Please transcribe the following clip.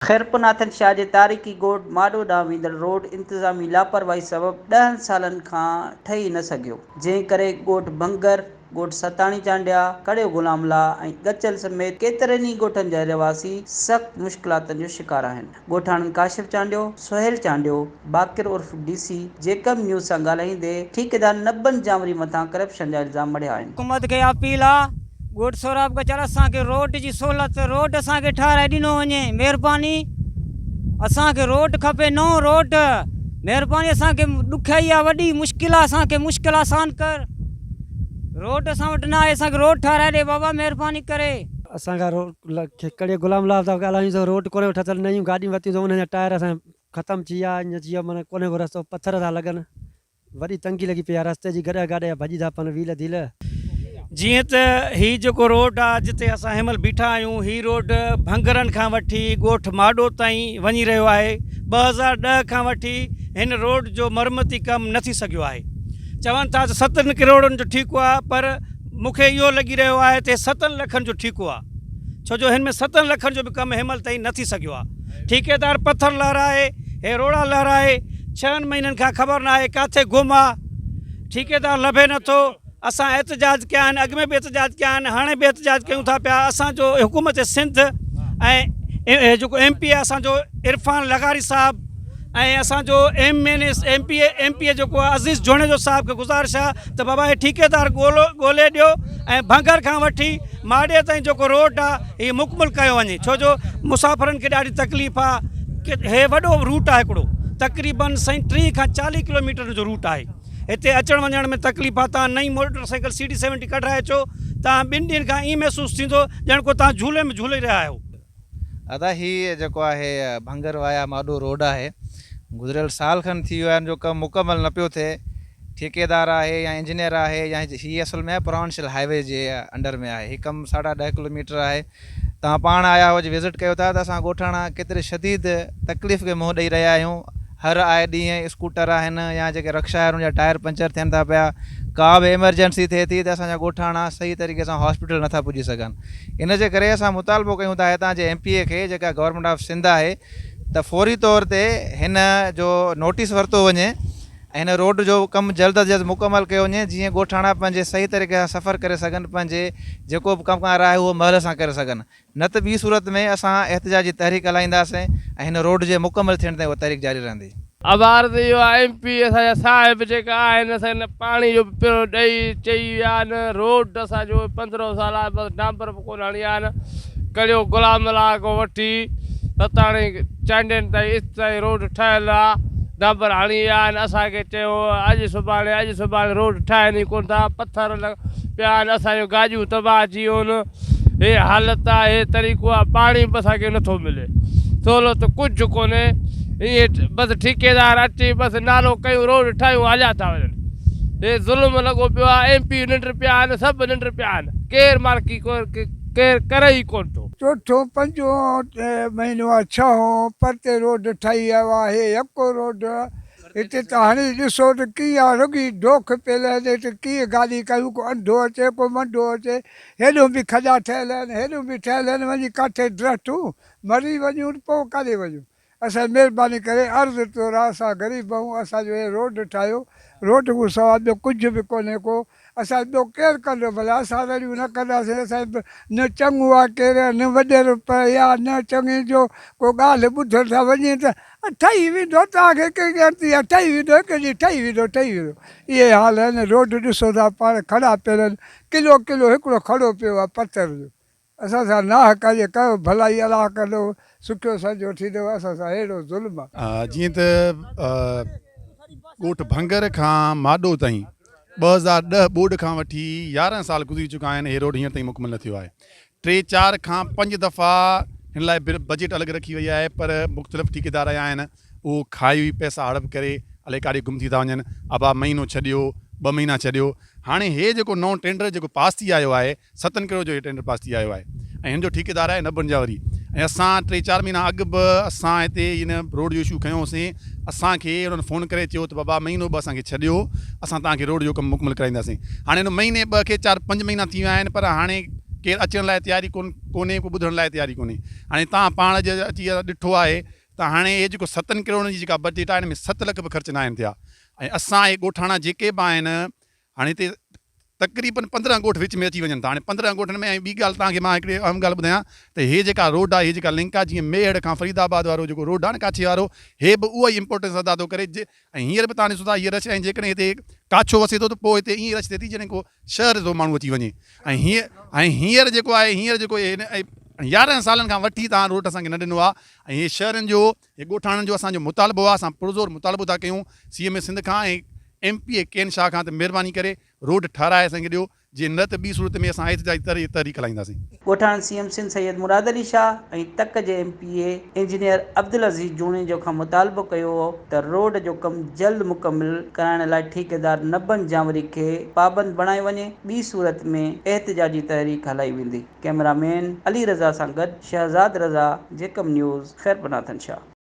خيرپورناٿن شاهه جي تاريخي ڳوٺ ماڏو ڏانهن ويندڙ روڊ انتظامي لاپرواهي سبب ڏهن سالن کان ٺهي نه سگهيو، جنهن ڪري ڳوٺ ڀنگر، ڳوٺ ستاڻي چانڊيا، ڪڙيو غلام الله ۽ ڳچل سميت ڪيترن ئي ڳوٺن جا رهواسي سخت مشڪلاتن جو شڪار آهن. ڳوٺاڻن ڪاشف چانڊيو، سهيل چانڊيو، باقر عرف ڊي سي جيڪب نيوز سان ڳالهائيندي ٺيڪيدار نبن جانوري مٿان ڪرپشن جا الزام مڙهيا آهن. حڪومت کي اپيل آ ڳوٺ سهراب ڪچر اسان کي روڊ جي سهولت روڊ اسان کي ٺاهرائي ڏنو وڃي مهرباني اسان کي روڊ کپي نئون روڊ مهرباني اسان کي ڏکيائي آ وڏي مشڪل آ اسان کي مشڪل آسان ڪر روڊ اسان وٽ نه آهي اسان کي روڊ ٺاهرائي ڏي بابا مهرباني ڪري. اسان کان روڊ ڪڙي غلام الله صاحب ڳالهايون سو روڊ ڪونهي ٺهيل نيون گاڏيون ورتيون سو انهن جا ٽائر اسان ختم ٿي ويا ائين ٿي ويو معنيٰ ڪونهي ڪو رستو پٿر ٿا لڳن وڏي تنگي لڳي پئي آ رستي جي گڏهه گاڏي جا ڀڄي ٿا پون ويل ڌيل. جيئن ته هي جيڪو روڊ آ جتي اسان هن مهل بيٺا آهيون هي روڊ ڀنگرن کان وٺي ڳوٺ ماڏو تائين وڃي رهيو آهي 2010 کان وٺي هن روڊ جو مرمتي ڪم نه ٿي سگهيو آهي چون ٿا ته ستن ڪروڙن جو ٺيڪو آ پر مون کي اهو لڳي رهيو آهي ته ستن لکن جو ٺيڪو آ ڇو جو هن ۾ ستن لکن جو به ڪم هن مهل تائين نه ٿي سگهيو آ. ٺيڪيدار پٿر لهرائي، هي روڙا لهرائي، ڇهن مهينن کان خبر ناهي ڪاٿي گم آ، ٺيڪيدار لڀي نٿو، اسان احتجاج ڪيا آهن، اڳ ۾ به احتجاج ڪيا آهن، هاڻي به احتجاج ڪيون ٿا پيا، اسان جو حڪومت سنڌ ۽ جيڪو ايم پي اي اسان جو عرفان لغاري صاحب ۽ اسان جو M N A M P A M P A جيڪو آ عزيز جوڻيجو صاحب کي گذارش آ ته بابا هي ٺيڪيدار ڳولو ڳولي ڏيو ۽ ڀنگر کان وٺي ماڙيء تائين جيڪو روڊ آ هي مڪمل ڪيو وڃي ڇو جو مسافرن کي ڏاڍي تڪليف آ هي وڏو روٽ آ هڪڙو تقريبن سائين 30 کان 40 ڪلوميٽرن جو روٽ آهي هتي اچڻ وڃڻ ۾ تڪليف آ تان نئين موٽر سائيڪل سي ڊي 70 ڪڍرائي اچو تان ٻن ڏينهن کان ائين محسوس ٿيندو ڄڻ ڪو تان جهولي ۾ جهولي رهيا آهيو. ادا هي جيڪو آهي ڀنگر وايا ماڏو روڊ آهي گذريل سال کن ٿي ويو آهي ان جو ڪم مڪمل نه پيو ٿئي ٺيڪيدار آهي يا انجنيئر آهي يا هي اصل ۾ پراونشل هاء وي جي انڊر ۾ آهي هي ڪم ساڍا ڏهه ڪلوميٽر آهي توهان پاڻ آيا آهيو اڄ وزٽ ڪيو ٿا ته اسان ڳوٺاڻا ڪيتري شديد تڪليف کي منهن ڏئي رهيا آهيون هر آئي ڏينهن اسڪوٽر آهن يا جيڪي رڪشا آهن ان جا ٽائر پنچر ٿين ٿا پيا ڪا به ايمرجنسي ٿئي ٿي ته اسان جا ڳوٺاڻا صحيح طريقي سان هاسپيٽل نٿا پڄي سگهن ان جي ڪري اسان مطالبو ڪيون ٿا هتان جي ايم پي اي کي جيڪا گورنمينٽ آف سنڌ آهي ته فوري طور تي هن جو نوٽيس ورتو وڃي ۽ هن روڊ جو ڪم جلد از جلد مڪمل ڪيو وڃي جيئن ڳوٺاڻا پنهنجي صحيح طريقي سان سفر ڪري سگهن پنهنجي جيڪو به ڪم ڪار آهي اهو مهل سان ڪري سگهن نه ته ٻي صورت ۾ اسان احتجاجي تحريڪ هلائينداسين ۽ هن روڊ جي مڪمل ٿيڻ تائين اها تحريڪ جاري رهندي. عبارت اهو آهي ايم پي اسان جا صاحب جيڪا آهن اسان کي نه پاڻي جو به پيو ڏئي چئي ويا آهن روڊ اسان جو پندرهون سال آهي بس ڊامبر به ڪونه هڻي آيا آهن ڪڙيو غلام الله کان وٺي ستاڻي چانڊين تائين ايستائين روڊ ٺهيل آ ڊامبر هڻي ويا آهن اسان کي چيو اڄ سڀاڻي اڄ سڀاڻي روڊ ٺاهين ئي ڪونه ٿا پٿر پيا آهن اسان جون گاڏيون تباهه ٿي ويون هي حالت آ هي طريقو آ پاڻي به اسان کي نٿو ملي سهولت ڪجهه ڪونهي ائين بس ٺيڪيدار اچي بس نالو ڪيون روڊ ٺاهيون هليا ٿا وڃن هي ظلم لڳو پيو آ ايم پي ننڊ پيا آهن سڀ ننڊ پيا آهن ڪير مالڪي ڪير ڪري ئي ڪونه ٿو. چوٿون پنجون مهينو آ ڇهون پرتي روڊ ٺهي آيو آهي يڪو روڊ هتي ته هڻي ڏسو ته ڪيئن آ رڳي ڊوک پئي لهندي ته ڪيئن گاڏي ڪيون ڪو انڌو اچي ڪو منڊو اچي هيڏهون به کڏا ٺهيل آهن هيڏهون به ٺهيل آهن وڃي ڪاٿي ڊهٺون مري وڃون ته پوء ڪاڏي وڃون اسان مهرباني ڪري عرض طور آ اسان غريب آهيون اسان جو هي روڊ ٺاهيو روڊ کان سوا ٻيو ڪجهه به ڪونهي ڪو اسان جو ٻيو ڪير ڪندو ڀلا اسان رڙيون نه ڪنداسين اسان جو نه چڱو آ ڪير نه وڏيرو يا نه چڱي جو ڪو ڳالهه ٻڌڻ ٿا وڃي ته ٺهي ويندو توهان کي ڪهڙي ڳڻتي آ ٺهي ويندو هڪ ڏينهن ٺهي ويندو ٺهي ويندو اهي حال آهن روڊ ڏسو ٿا پاڻ کڙا پيل آهن ڪلو ڪلو هڪڙو کڙو پيو آ پٿر جو اسان سان ناحق آ جي ڪيو ڀلائي الله ڪندو سکيو سهنجو ٿيندو اسان سان اهڙو ظلم آ. جيئن ته ڳوٺ ڀنگر کان ماڏو تائين 2010 ٻوڏ کان وٺي 11 سال گذري چڪا آهن هي روڊ هينئر تائين مڪمل نه ٿيو آهي ٽي چار کان پنج دفعا هن لاء بجيٽ الڳ رکي وئي آهي پر مختلف ٺيڪيدار آيا آهن اهو کائي وئي پئسا هڙپ ڪري الائي ڪاڏي گم ٿي ٿا وڃن ابا مهينو ڇڏيو ٻه مهينا ڇڏيو هاڻي هي جيڪو نئون ٽينڊر جيڪو پاس ٿي آيو آهي ستن ڪروڙ جو هي ٽينڊر پاس ٿي آيو آهي ۽ هن جو ٺيڪيدار آهي نبن جاوري ۽ اسان ٽي چار مهينا اڳ به اسان هتي هن روڊ جو اشو کنيو هوسين اسان کي انهن فون ڪري چيو ته بابا مهينو ٻه اسان کي ڇڏيو اسان توهان کي روڊ جو ڪم مڪمل ڪرائينداسين هاڻي ان مهيني ٻه کي چار پنج مهينا ٿي ويا آهن پر هاڻي ڪير اچڻ لاء تيار ئي ڪونهي ڪو ٻڌڻ لاء تيار ئي ڪونهي. هاڻي توهان پاڻ اڄ اچي ڏٺو آهي ته هاڻي هي جيڪو ستن ڪروڙن جي جيڪا بجيٽ آهي ان ۾ ست لک به خرچ ناهن ٿيا ۽ اسان هي ڳوٺاڻا جيڪي به آهن هاڻي هتي تقريبن 15 ڳوٺ وچ ۾ اچي وڃن ٿا هاڻي 15 ڳوٺن ۾ ۽ ٻي ڳالهه توهان کي مان هڪڙي اهم ڳالهه ٻڌايان ته هي جيڪا روڊ آهي هي جيڪا لنڪ آهي جيئن ميهڙ کان فريد آباد وارو جيڪو روڊ آهي نه ڪاڇي وارو هي به اها ئي امپورٽنس ادا ٿو ڪري ۽ هينئر به توهان ڏسو ٿا هيء رش ۽ جيڪڏهن هتي ڪاڇو وسي ٿو ته پوء هتي ائين رش ٿئي ٿي جڏهن ڪو شهر جو ماڻهو اچي وڃي ۽ هينئر ۽ هينئر جيڪو آهي هينئر جيڪو 11 سالن کان وٺي توهان روڊ اسان کي نه ڏنو آهي ۽ هي شهرن جو هي ڳوٺاڻن جو اسان جو مطالبو آهي اسان پرزور مطالبو ٿا ڪيون سي ايم اي سنڌ کان ۽ ايم پي اي ڪين شاهه کان ته مهرباني ڪري روڊ ٺهرائي اسان کي ڏيو جي نه ته ٻي صورت ۾ اسان احتجاجي تحريڪ هلائينداسين. ڳوٺاڻن سي ايم سنڌ سيد مراد علي شاهه ۽ تڪ جي M P A engineer Abdul Aziz Junejo کان مطالبو ڪيو ته روڊ جو ڪم جلد مڪمل ڪرائڻ لاء ٺيڪيدار نبن جانوري کي پابند بڻايو وڃي ٻي صورت ۾ احتجاجي تحريڪ هلائي ويندي. ڪئميرا مين علي رضا سان گڏ شهزاد رضا جيڪب نيوز خيرپورناٿن شاهه.